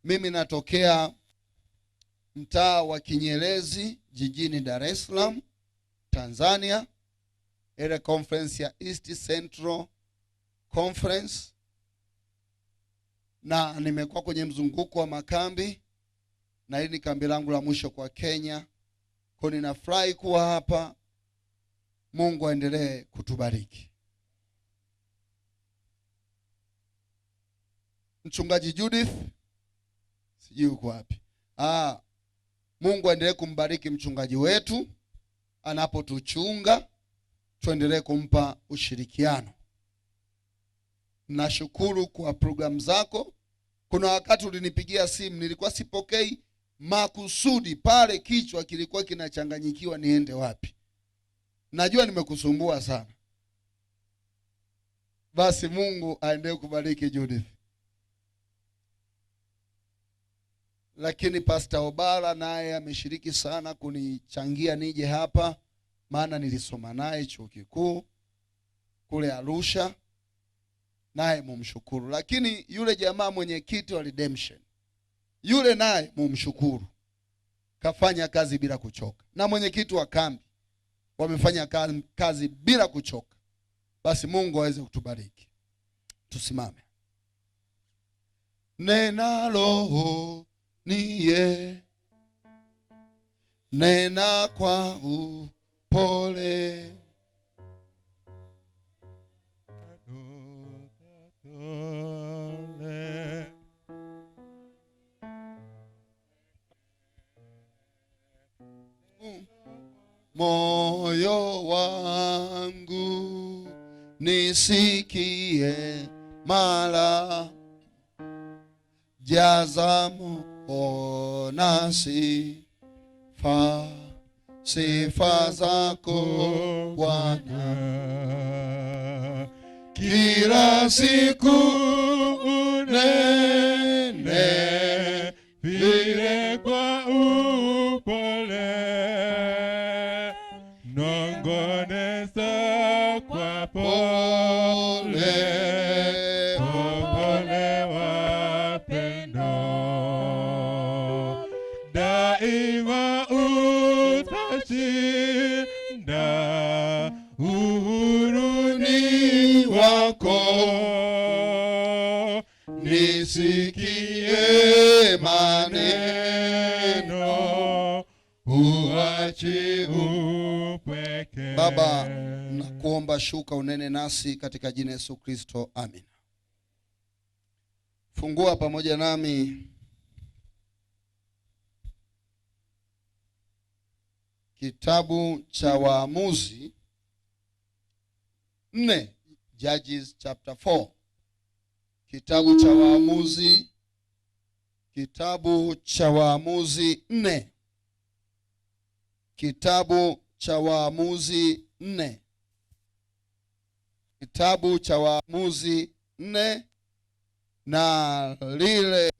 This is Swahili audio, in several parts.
Mimi natokea mtaa wa Kinyerezi jijini Dar es Salaam, Tanzania, ile conference ya East Central Conference, na nimekuwa kwenye mzunguko wa makambi, na hili ni kambi langu la mwisho kwa Kenya. Kwa ninafurahi kuwa hapa. Mungu aendelee kutubariki. Mchungaji Judith, sijui uko wapi. Mungu aendelee kumbariki mchungaji wetu anapotuchunga, tuendelee kumpa ushirikiano. Nashukuru kwa programu zako. Kuna wakati ulinipigia simu nilikuwa sipokei makusudi, pale kichwa kilikuwa kinachanganyikiwa niende wapi. Najua nimekusumbua sana. Basi Mungu aendelee kubariki Judith. Lakini Pastor Obara naye ameshiriki sana kunichangia nije hapa, maana nilisoma naye chuo kikuu kule Arusha, naye mumshukuru. Lakini yule jamaa mwenyekiti wa Redemption yule naye mumshukuru, kafanya kazi bila kuchoka, na mwenyekiti wa kambi wamefanya kazi bila kuchoka. Basi Mungu aweze kutubariki. Tusimame. Nena roho niye, nena kwa upole. Moyo wangu nisikie mara, jaza moyo sifa, sifa zako Bwana. Kila siku unene vile kwa upole, nongoneza kwa pole, upole wa pendo, daima utashinda, uhuru ni wako. Nisikie maneno, uache upweke. Baba, nakuomba shuka unene nasi katika jina Yesu Kristo, amina. Fungua pamoja nami kitabu cha Waamuzi 4, Judges chapter 4. Kitabu cha Waamuzi, kitabu cha Waamuzi 4. Kitabu cha Waamuzi 4. Kitabu cha Waamuzi 4 na lile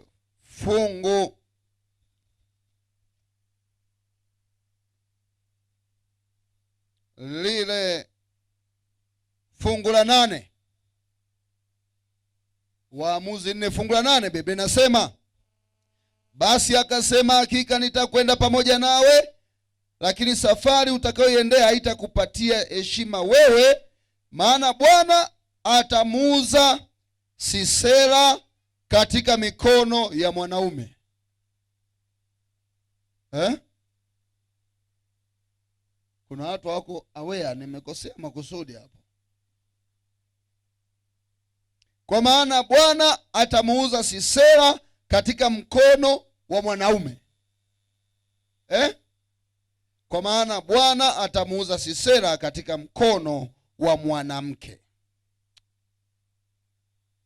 fungu lile fungu la 8. Waamuzi 4 fungu la 8, Biblia inasema, basi akasema, hakika nitakwenda pamoja nawe, lakini safari utakayoiendea haitakupatia heshima wewe, maana Bwana atamuuza Sisera katika mikono ya mwanaume. Kuna watu wako aware, nimekosea makusudi hapo. Kwa maana Bwana atamuuza Sisera katika mkono wa mwanaume. Kwa maana Bwana atamuuza Sisera katika mkono wa mwanamke.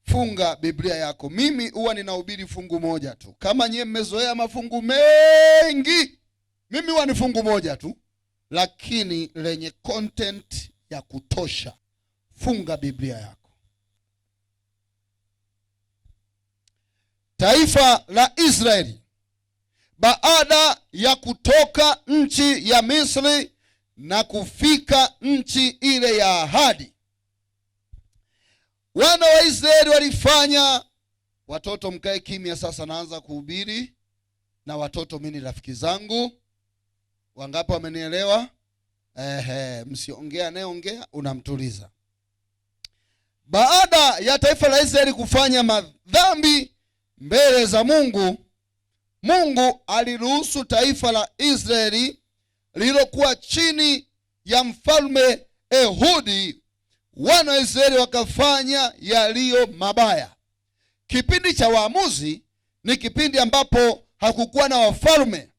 Funga Biblia yako. Mimi huwa ninahubiri fungu moja tu. Kama nyie mmezoea mafungu mengi, mimi huwa ni fungu moja tu, lakini lenye content ya kutosha. Funga Biblia yako. Taifa la Israeli baada ya kutoka nchi ya Misri na kufika nchi ile ya ahadi, wana wa Israeli walifanya Watoto mkae kimya sasa, naanza kuhubiri na watoto mimi ni rafiki zangu. Wangapi wamenielewa? Ehe, msiongea, anayeongea unamtuliza. Baada ya taifa la Israeli kufanya madhambi mbele za Mungu, Mungu aliruhusu taifa la Israeli lililokuwa chini ya mfalme Ehudi, wana wa Israeli wakafanya yaliyo mabaya. Kipindi cha Waamuzi ni kipindi ambapo hakukuwa na wafalme.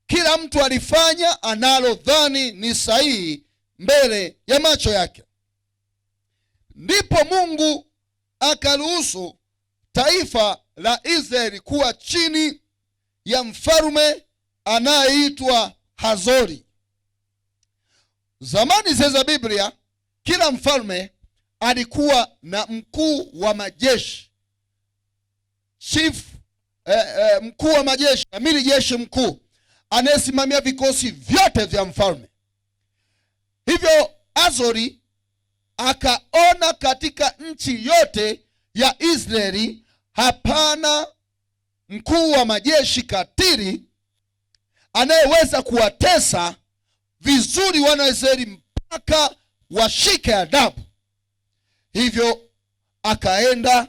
Kila mtu alifanya analodhani ni sahihi mbele ya macho yake. Ndipo Mungu akaruhusu taifa la Israeli kuwa chini ya mfalme anayeitwa Hazori. Zamani zile za Biblia, kila mfalme alikuwa na mkuu wa majeshi, chief, mkuu wa majeshi, amiri jeshi mkuu anayesimamia vikosi vyote vya mfalme. Hivyo Azori akaona katika nchi yote ya Israeli hapana mkuu wa majeshi katili anayeweza kuwatesa vizuri wana wa Israeli mpaka washike adabu. Hivyo akaenda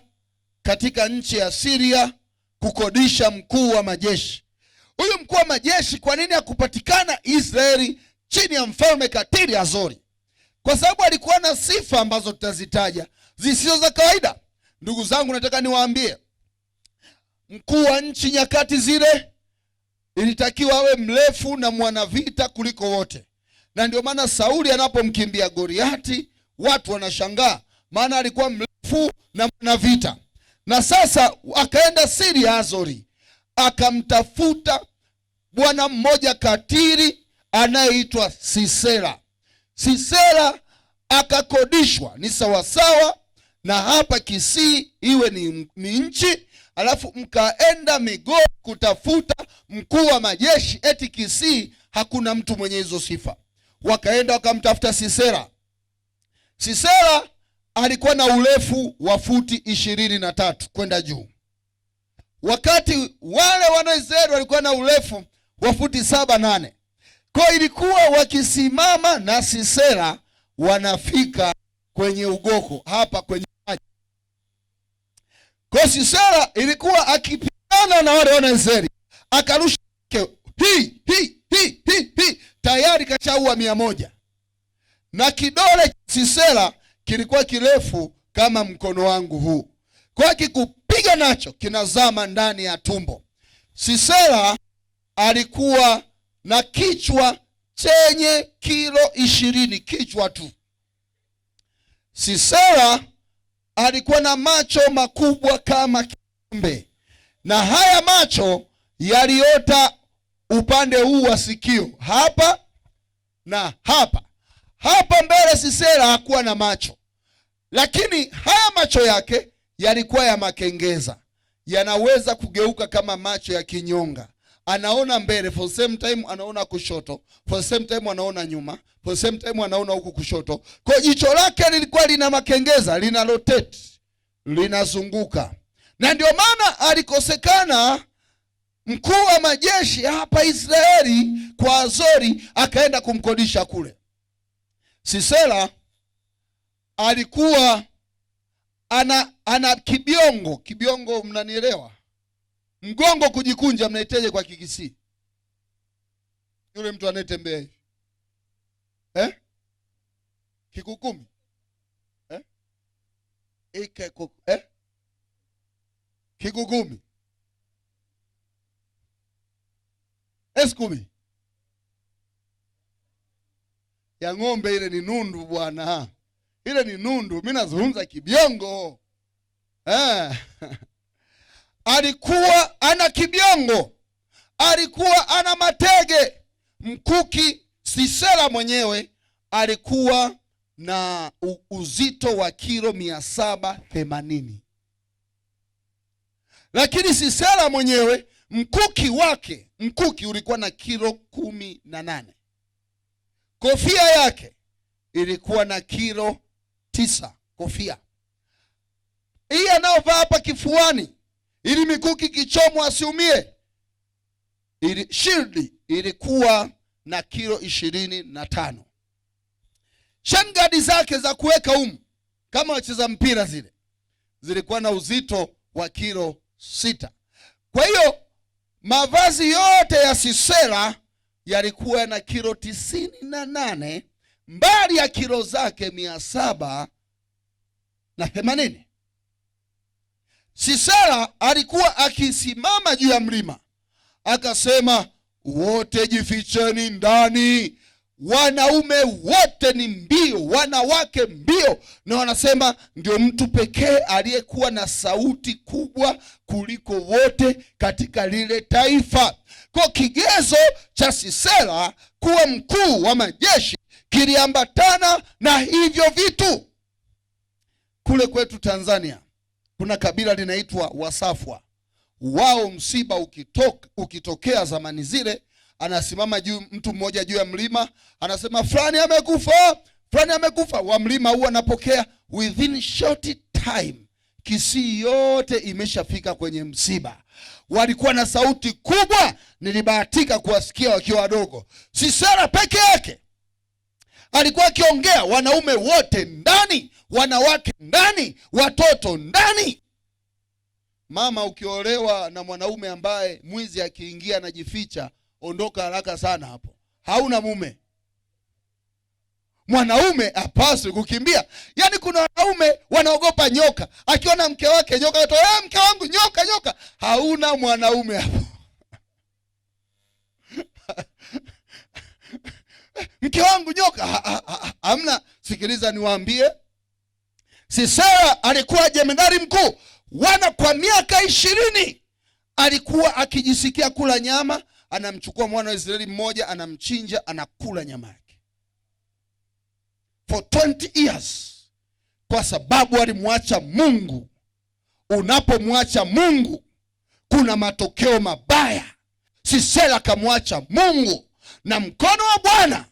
katika nchi ya Siria kukodisha mkuu wa majeshi. Huyu mkuu wa majeshi kwa nini hakupatikana Israeli chini ya mfalme katili Azori? Kwa sababu alikuwa na sifa ambazo tutazitaja zisizo za kawaida. Ndugu zangu, nataka niwaambie, mkuu wa nchi nyakati zile ilitakiwa awe mrefu na mwanavita kuliko wote. Na ndio maana Sauli anapomkimbia Goliati watu wanashangaa, maana alikuwa mrefu na mwanavita. Na sasa akaenda Siria Azori, akamtafuta bwana mmoja katili anayeitwa Sisera. Sisera akakodishwa, ni sawasawa na hapa Kisii iwe ni nchi, alafu mkaenda Migori kutafuta mkuu wa majeshi, eti Kisii hakuna mtu mwenye hizo sifa. Wakaenda wakamtafuta Sisera. Sisera alikuwa na urefu wa futi 23 kwenda juu, wakati wale wana Israeli walikuwa na urefu wa futi 7-8. Kwa ilikuwa wakisimama na Sisera wanafika kwenye ugoko hapa kwenye maji. Kwa Sisera ilikuwa akipigana na wale wana Israeli, akarusha hii hii hii hii hii, tayari kashaua 100. Na kidole Sisera kilikuwa kirefu kama mkono wangu huu. Kwa kikupiga nacho kinazama ndani ya tumbo. Sisera alikuwa na kichwa chenye kilo 20, kichwa tu. Sisera alikuwa na macho makubwa kama kikombe, na haya macho yaliota upande huu wa sikio, hapa na hapa. Hapa mbele Sisera hakuwa na macho, lakini haya macho yake yalikuwa ya makengeza, yanaweza kugeuka kama macho ya kinyonga. Anaona mbele, for same time anaona kushoto, for same time anaona nyuma, for same time anaona huku kushoto. Kwa jicho lake lilikuwa lina makengeza, lina rotate, linazunguka. Na ndio maana alikosekana mkuu wa majeshi hapa Israeli kwa Azori, akaenda kumkodisha kule. Sisera alikuwa ana kibiongo. Kibiongo mnanielewa? Mgongo kujikunja mnaiteje kwa Kikisii? Yule mtu anayetembea hivi. Kikukumi? Ike kuku, Kikukumi. Eskumi. Ya ng'ombe ile ni nundu bwana. Ile ni nundu, mimi nazungumza kibiongo. Alikuwa ana kibiongo, alikuwa ana matege. Mkuki Sisera mwenyewe alikuwa na uzito wa kilo 780. Lakini Sisera mwenyewe mkuki wake, mkuki ulikuwa na kilo 18. Kofia yake ilikuwa na kilo 9, kofia. Hii anayovaa hapa kifuani ili mikuki kichomwa asiumie, ili shield ilikuwa na kilo 25. Shin guard zake za kuweka umu kama wacheza mpira zile zilikuwa na uzito wa kilo 6. Kwa hiyo mavazi yote ya Sisera yalikuwa na kilo 98, mbali ya kilo zake 780. Sisera alikuwa akisimama juu ya mlima akasema, wote jificheni ndani. Wanaume wote ni mbio, wanawake mbio. Na wanasema ndio mtu pekee aliyekuwa na sauti kubwa kuliko wote katika lile taifa. Kwa kigezo cha Sisera kuwa mkuu wa majeshi kiliambatana na hivyo vitu. Kule kwetu Tanzania kuna kabila linaitwa Wasafwa. Wao msiba ukitokea zamani zile, anasimama juu mtu mmoja juu ya mlima, anasema fulani amekufa, fulani amekufa. Wa mlima huo anapokea within short time, Kisii yote imeshafika kwenye msiba. Walikuwa na sauti kubwa, nilibahatika kuwasikia wakiwa wadogo. Sisera peke yake alikuwa akiongea, wanaume wote ndani, wanawake ndani, watoto ndani. Mama, ukiolewa na mwanaume ambaye mwizi akiingia anajificha, ondoka haraka sana hapo, hauna mume. Mwanaume hapaswi kukimbia. Yaani kuna wanaume wanaogopa nyoka, akiona mke wake nyoka anatoa, mke wangu nyoka, nyoka. Hauna mwanaume hapo. Mke wangu nyoka, hamna. Sikiliza niwaambie, Sisera alikuwa jemedari mkuu. Wana kwa miaka 20 alikuwa akijisikia kula nyama, anamchukua mwana wa Israeli mmoja, anamchinja, anakula nyama yake. For 20 years. Kwa sababu alimwacha Mungu. Unapomwacha Mungu kuna matokeo mabaya. Sisera akamwacha Mungu na mkono wa Bwana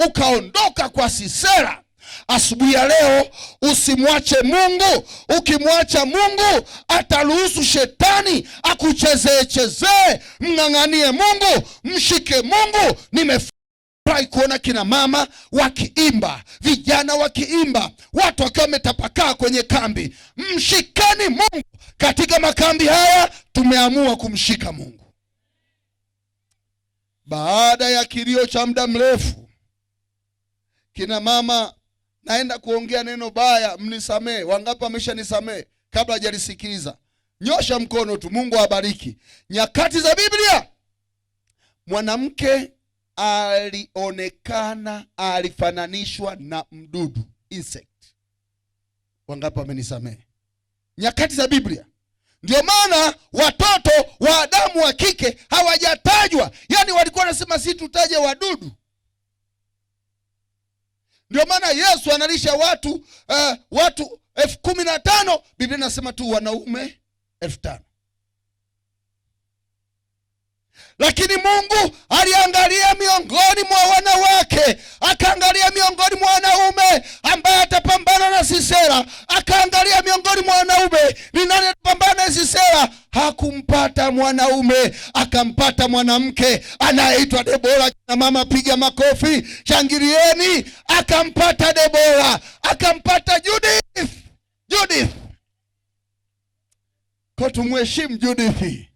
ukaondoka kwa Sisera. Asubuhi ya leo usimwache Mungu. Ukimwacha Mungu ataruhusu shetani akuchezee chezee. Mng'ang'anie Mungu, mshike Mungu. Nimefurahi kuona kina mama wakiimba, vijana wakiimba, watu wakiwa wametapakaa kwenye kambi. Mshikeni Mungu. Katika makambi haya tumeamua kumshika Mungu. Baada ya kilio cha muda mrefu, kina mama, naenda kuongea neno baya, mnisamee. Wangapi wameshanisamee kabla hajalisikiliza? Nyosha mkono tu, Mungu awabariki. Nyakati za Biblia mwanamke alionekana, alifananishwa na mdudu, insect. Wangapi wamenisamee? Nyakati za Biblia. Ndio maana watoto wa Adamu wa kike hawajatajwa. Yaani walikuwa wanasema si tutaje wadudu. Ndio maana Yesu analisha watu 15,000, Biblia inasema tu wanaume 5,000. Lakini Mungu aliangalia miongoni mwa wanawake, akaangalia miongoni mwa wanaume ambaye atapambana na Sisera, akaangalia miongoni mwa wanaume ni nani atapambana na Sisera. Hakumpata mwanaume, akampata mwanamke anayeitwa Debora. Na mama, piga makofi, shangilieni. Akampata Debora, akampata Judith. Judith. Kwa tumheshimu Judith.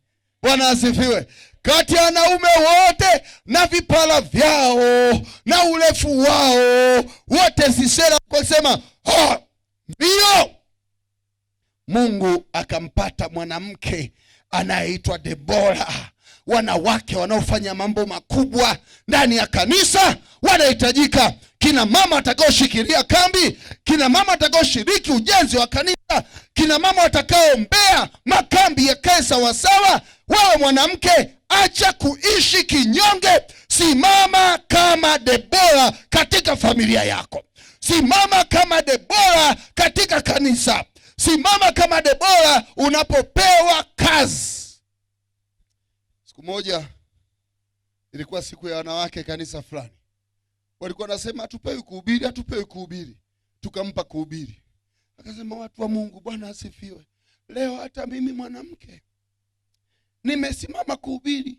Bwana asifiwe. Kati ya wanaume wote na vipala vyao na urefu wao wote, Sisera akasema, ha, ndio. Mungu akampata mwanamke anayeitwa Debora. Wanawake wanaofanya mambo makubwa ndani ya kanisa wanahitajika. Kina mama watakaoshikilia kambi, kina mama watakaoshiriki ujenzi wa kanisa, kina mama watakaoombea makambi yakae sawasawa. Wewe mwanamke, acha kuishi kinyonge. Simama kama Debora katika familia yako. Simama kama Debora katika kanisa. Simama kama Debora unapopewa kazi. Siku moja ilikuwa siku ya wanawake kanisa fulani. Walikuwa wanasema hatupewi kuhubiri, hatupewi kuhubiri. Tukampa kuhubiri. Akasema, watu wa Mungu, Bwana asifiwe. Leo hata mimi mwanamke nimesimama kuhubiri,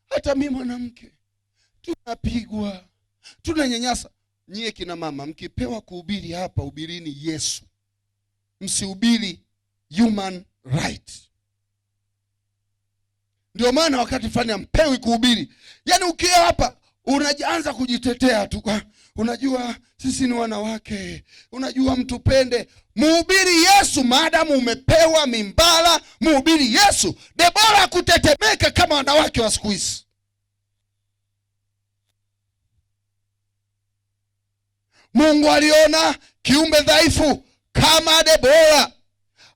hata mimi mwanamke tunapigwa, tunanyanyasa. Nyie kina mama mkipewa kuhubiri hapa, hubirini Yesu, msihubiri human right. Ndio maana wakati fulani hampewi kuhubiri. Yaani ukiwa hapa unaanza kujitetea tu, unajua sisi ni wanawake, unajua mtupende. Muhubiri Yesu maadamu umepewa mimbara, muhubiri Yesu. Debora kutetemeka kama wanawake wa siku hizi. Mungu aliona kiumbe dhaifu kama Debora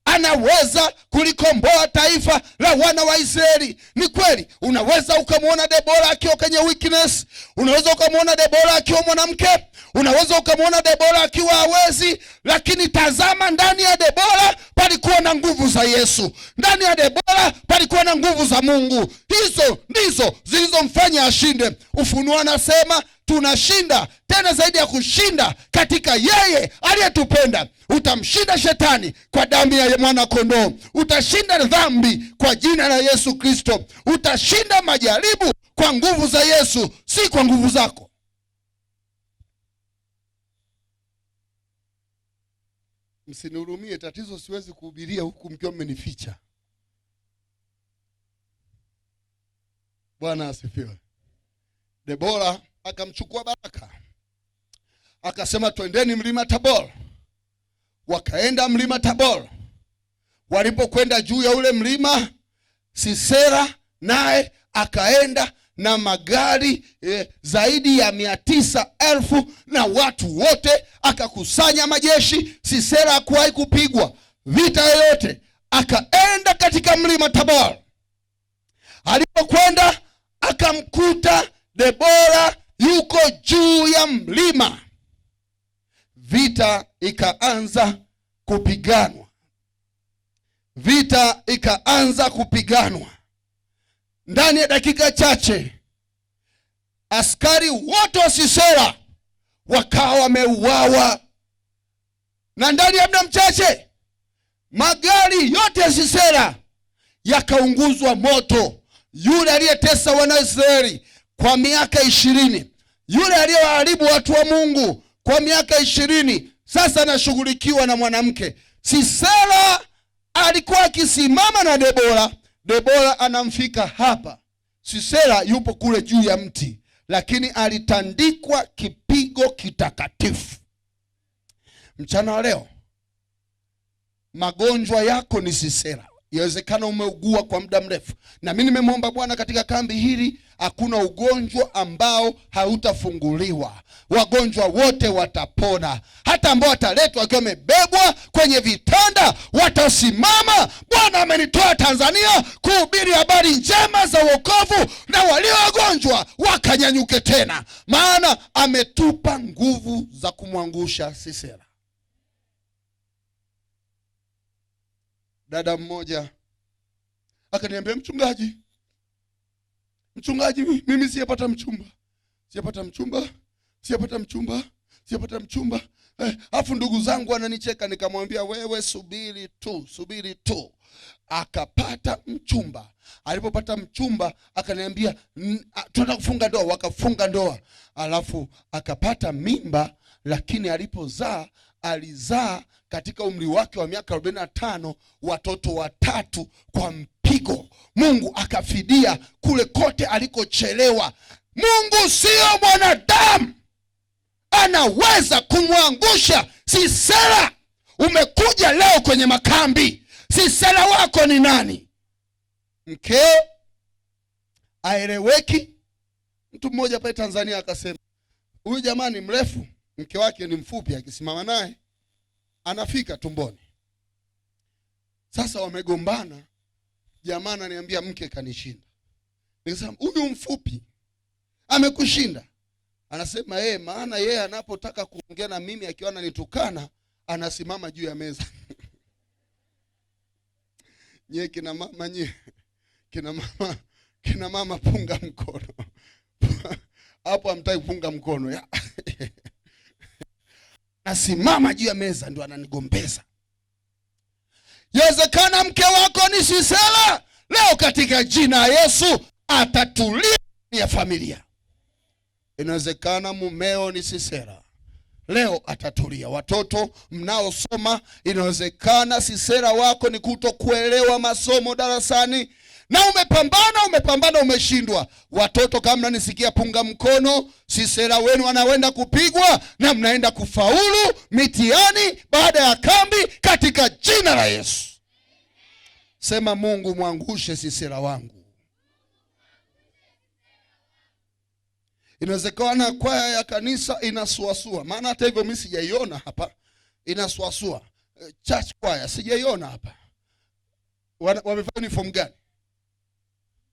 anaweza kulikomboa taifa la wana wa Israeli. Ni kweli, unaweza ukamwona Debora akiwa kwenye weakness, unaweza ukamwona Debora akiwa mwanamke, unaweza ukamwona Debora akiwa hawezi, lakini tazama, ndani ya Debora palikuwa na nguvu za Yesu, ndani ya Debora palikuwa na nguvu za Mungu. Hizo ndizo zilizomfanya ashinde. Ufunuo anasema tunashinda, tena zaidi ya kushinda katika yeye aliyetupenda. Utamshinda shetani kwa damu ya mwana kondoo, utashinda dhambi kwa jina la Yesu Kristo, utashinda majaribu kwa nguvu za Yesu, si kwa nguvu zako. Msinihurumie, tatizo siwezi kuhubiria huku mkiwa mmenificha. Bwana asifiwe. Debora akamchukua Baraka akasema, twendeni mlima Tabor. Wakaenda mlima Tabor. Walipokwenda juu ya ule mlima, Sisera naye akaenda na magari zaidi ya 900,000 na watu wote, akakusanya majeshi. Sisera hakuwahi kupigwa vita yoyote. Akaenda katika mlima Tabor. Alipokwenda akamkuta Debora yuko juu ya mlima. Vita ikaanza kupiganwa. Vita ikaanza kupiganwa. Ndani ya dakika chache askari wote wa Sisera wakawa wameuawa, na ndani ya muda mchache magari yote ya Sisera yakaunguzwa moto. Yule aliyetesa wana Israeli kwa miaka 20, yule aliyewaharibu watu wa Mungu kwa miaka 20, sasa anashughulikiwa na mwanamke. Sisera alikuwa akisimama na Debora, Debora anamfika hapa, Sisera yupo kule juu ya mti, lakini alitandikwa kipigo kitakatifu. Mchana wa leo magonjwa yako ni Sisera. Yawezekana umeugua kwa muda mrefu, na mimi nimemwomba Bwana katika kambi hili hakuna ugonjwa ambao hautafunguliwa. Wagonjwa wote watapona, hata ambao wataletwa wakiwa wamebebwa kwenye vitanda watasimama. Bwana amenitoa Tanzania kuhubiri habari njema za wokovu, na walio wagonjwa wakanyanyuke tena, maana ametupa nguvu za kumwangusha Sisera. Dada mmoja akaniambia, mchungaji, mimi sijapata mchumba, sijapata mchumba, sijapata mchumba, sijapata mchumba. Afu ndugu zangu wananicheka. Nikamwambia, wewe subiri tu, subiri tu. Akapata mchumba. Alipopata mchumba akaniambia, tunataka kufunga ndoa. Wakafunga ndoa. Alafu akapata mimba, lakini alipozaa alizaa katika umri wake wa miaka 45 watoto watatu kwa mpigo. Mungu akafidia kule kote alikochelewa. Mungu sio mwanadamu, anaweza kumwangusha Sisera. Umekuja leo kwenye makambi, Sisera wako ni nani? Mkeo aeleweki. Mtu mmoja pale Tanzania akasema, huyu jamaa ni mrefu, mke wake ni mfupi, akisimama naye anafika tumboni. Sasa wamegombana, jamaa ananiambia mke kanishinda. Nikasema, huyu mfupi amekushinda? Anasema yeye, maana yeye anapotaka kuongea na mimi akiwa ananitukana anasimama juu ya meza. Nyie kina mama, nyie kina mama, kina mama punga mkono. Hapo hamtaki kupunga mkono ya. Nasimama juu ya meza ndio ananigombeza. Yawezekana mke wako ni Sisera, leo katika jina la Yesu atatulia ya familia. Inawezekana mumeo ni Sisera, leo atatulia. Watoto mnaosoma, inawezekana Sisera wako ni kutokuelewa masomo darasani, na umepambana, umepambana, umeshindwa. Watoto, kama mnanisikia, punga mkono. Sisera wenu anaenda kupigwa na mnaenda kufaulu mitihani baada ya kambi katika jina la Yesu. Sema, Mungu mwangushe Sisera wangu. Inawezekana kwaya ya kanisa inasuasua, maana hata hivyo mimi sijaiona hapa inasuasua. Church choir sijaiona hapa. Wamevaa uniform gani?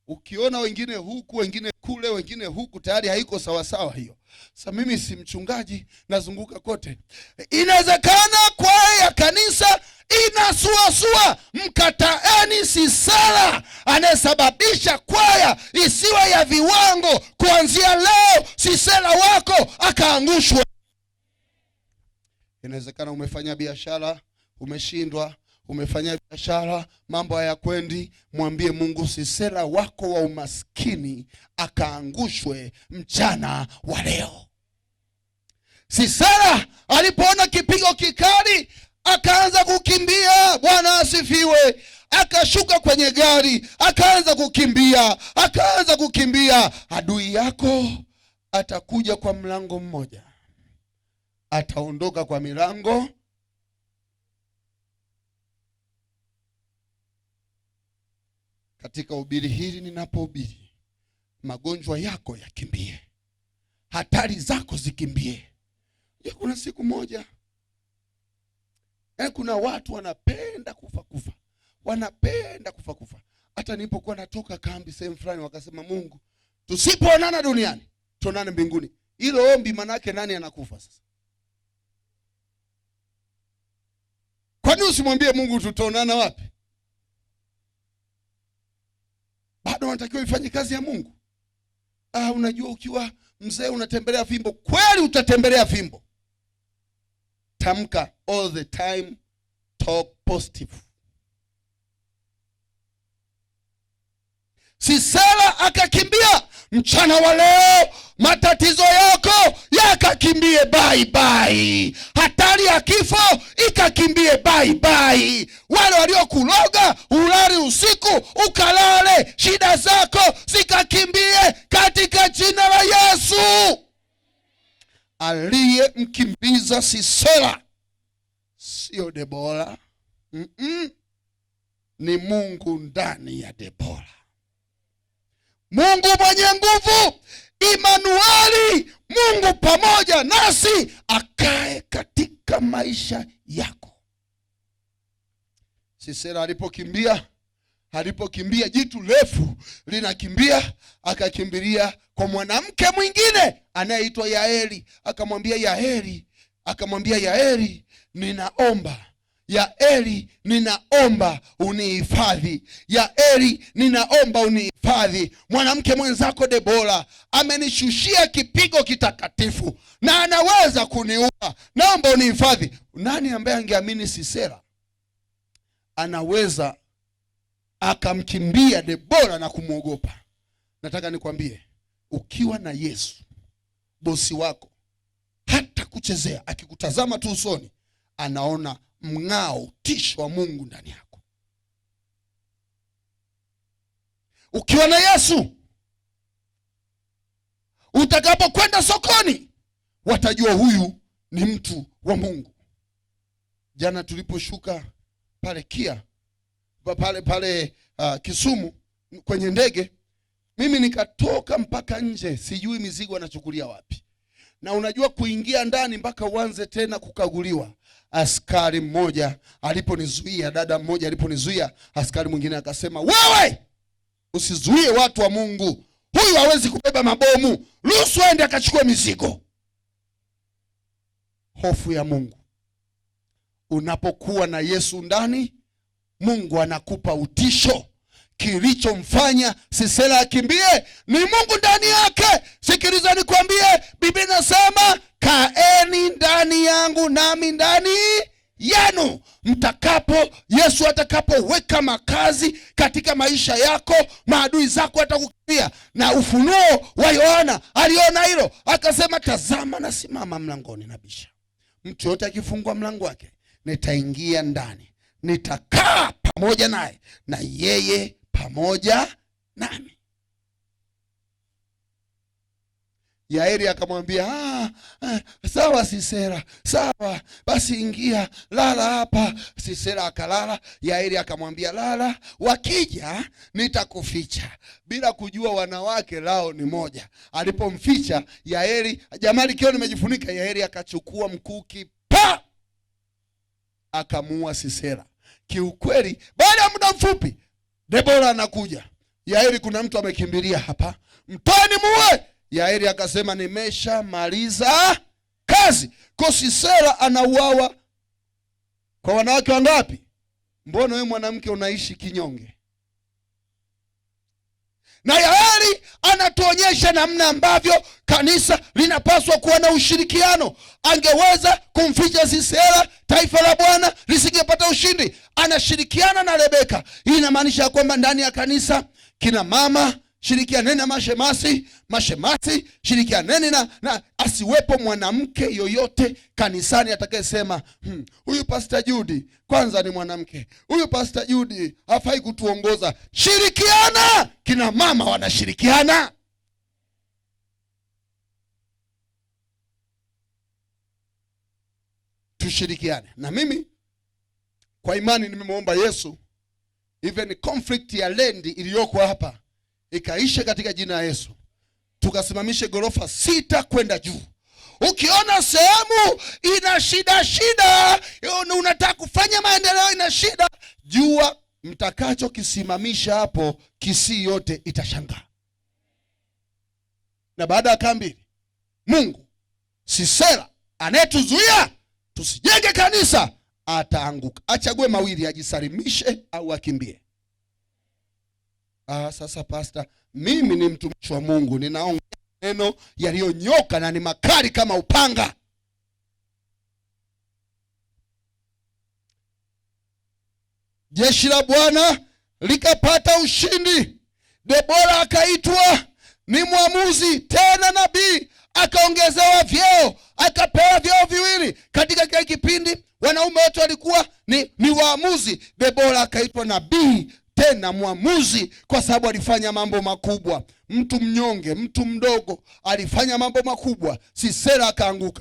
Ukiona wengine huku, wengine kule, wengine huku, tayari haiko sawasawa hiyo. Sasa mimi si mchungaji, nazunguka kote. Inawezekana kwaya ya kanisa inasuasua. Mkataeni Sisera anayesababisha kwaya isiwe ya viwango. Kuanzia leo Sisera wako akaangushwe. Inawezekana umefanya biashara umeshindwa, umefanya biashara mambo hayakwendi. Mwambie Mungu Sisera wako wa umaskini akaangushwe mchana wa leo. Sisera alipoona kipigo kikali akaanza kukimbia. Bwana asifiwe. Akashuka kwenye gari akaanza kukimbia, akaanza kukimbia. Adui yako atakuja kwa mlango mmoja, ataondoka kwa milango. Katika ubiri hili ninapohubiri, magonjwa yako yakimbie, hatari zako zikimbie. Kuna siku moja, kuna watu wanapenda kufa kufa, wanapenda kufa kufa. Hata nilipokuwa natoka kambi sehemu fulani, wakasema Mungu, tusipoonana duniani tuonane mbinguni. Hilo ombi manake nani anakufa sasa? Kwani usimwambie Mungu tutaonana wapi? Bado wanatakiwa ifanye kazi ya Mungu. Unajua ukiwa mzee unatembelea fimbo. Kweli utatembelea fimbo. Tamka all the time, talk positive. Sisera akakimbia. Mchana wa leo matatizo yako yakakimbie bye bye. Hatari ya kifo ikakimbie bye bye. Wale waliokuloga ulali usiku ukalale, shida zako zikakimbie katika jina la Yesu. Aliyemkimbiza Sisera sio Debora, ni Mungu ndani ya Debora. Mungu mwenye nguvu, Imanueli, Mungu pamoja nasi, akae katika maisha yako. Sisera alipokimbia jitu refu linakimbia, akakimbilia kwa mwanamke mwingine anayeitwa Yaeli. Akamwambia Yaeli, ninaomba Yaeli, ninaomba unihifadhi. Yaeli, ninaomba unihifadhi. Mwanamke mwenzako Debora amenishushia kipigo kitakatifu na anaweza kuniua, naomba unihifadhi. Nani ambaye angeamini Sisera anaweza akamkimbia Debora na kumwogopa? Nataka nikwambie, ukiwa na Yesu bosi wako hata kuchezea, akikutazama tu usoni anaona mng'ao, tisho wa Mungu ndani yako. Ukiwa na Yesu, utakapokwenda sokoni watajua huyu ni mtu wa Mungu. Jana tuliposhuka pale Kia, pale Kisumu kwenye ndege, mimi nikatoka mpaka nje, sijui mizigo anachukulia wapi. Na unajua kuingia ndani mpaka uanze tena kukaguliwa. Askari mmoja aliponizuia, dada mmoja aliponizuia, askari mwingine akasema, wewe usizuie watu wa Mungu, huyu hawezi kubeba mabomu, ruhusu aende akachukue mizigo. Hofu ya Mungu. Unapokuwa na Yesu ndani, Mungu anakupa utisho. Kilichomfanya Sisera akimbie ni Mungu ndani yake. Sikiliza nikwambie, Biblia inasema kaeni ndani yangu nami ndani yenu. Mtakapo Yesu atakapoweka makazi katika maisha yako, maadui zako watakukimbia. Na ufunuo wa Yohana aliona hilo, akasema, tazama nasimama mlangoni nabisha, mtu yote akifungua mlango wake nitaingia ndani, nitakaa pamoja naye na yeye pamoja nami. Yaeli akamwambia, sawa Sisera, sawa basi, ingia lala hapa. Sisera akalala. Yaeli akamwambia, lala, wakija nitakuficha. Bila kujua wanawake lao ni moja. Alipomficha Yaeli, jamani, kioo nimejifunika. Yaeli akachukua mkuki pa, akamuua Sisera. Kiukweli, baada ya muda mfupi Debora anakuja. Yaeli, kuna mtu amekimbilia hapa, mtoeni muue. Yaeli akasema nimeshamaliza kazi. Kwa Sisera anauawa kwa wanawake wangapi? Mbona wewe mwanamke unaishi kinyonge? Na Yaeli anatuonyesha namna ambavyo kanisa linapaswa kuwa na ushirikiano. Angeweza kumficha Sisera, taifa la Bwana lisingepata ushindi. Anashirikiana na Rebeka. Hii inamaanisha kwamba ndani ya kanisa kina mama shirikianeni na mashemasi, mashemasi shirikianeni na asiwepo mwanamke yoyote kanisani atakayesema huyu Pastor Judy kwanza ni mwanamke, huyu Pastor Judy hafai kutuongoza. Shirikiana, kina mama wanashirikiana. Tushirikiane. Na mimi kwa imani nimemwomba Yesu, even conflict ya land iliyoko hapa ikaishe katika jina la Yesu, tukasimamishe ghorofa 6 kwenda juu. Ukiona sehemu ina shida shida, unataka kufanya maendeleo ina shida, jua mtakachokisimamisha hapo Kisii yote itashangaa. Na baada ya kambi, Mungu Sisera anayetuzuia tusijenge kanisa ataanguka. Achague mawili, ajisalimishe au akimbie. Sasa pastor, mimi ni mtumishi wa Mungu, ninaongea neno yaliyonyoka na ni makali kama upanga. Jeshi la Bwana likapata ushindi. Debora akaitwa ni mwamuzi tena nabii, akaongezewa vyeo, akapewa vyeo viwili. Katika kile kipindi wanaume wote walikuwa ni waamuzi. Debora akaitwa nabii tena mwamuzi kwa sababu alifanya mambo makubwa. Mtu mnyonge, mtu mdogo alifanya mambo makubwa. Sisera akaanguka.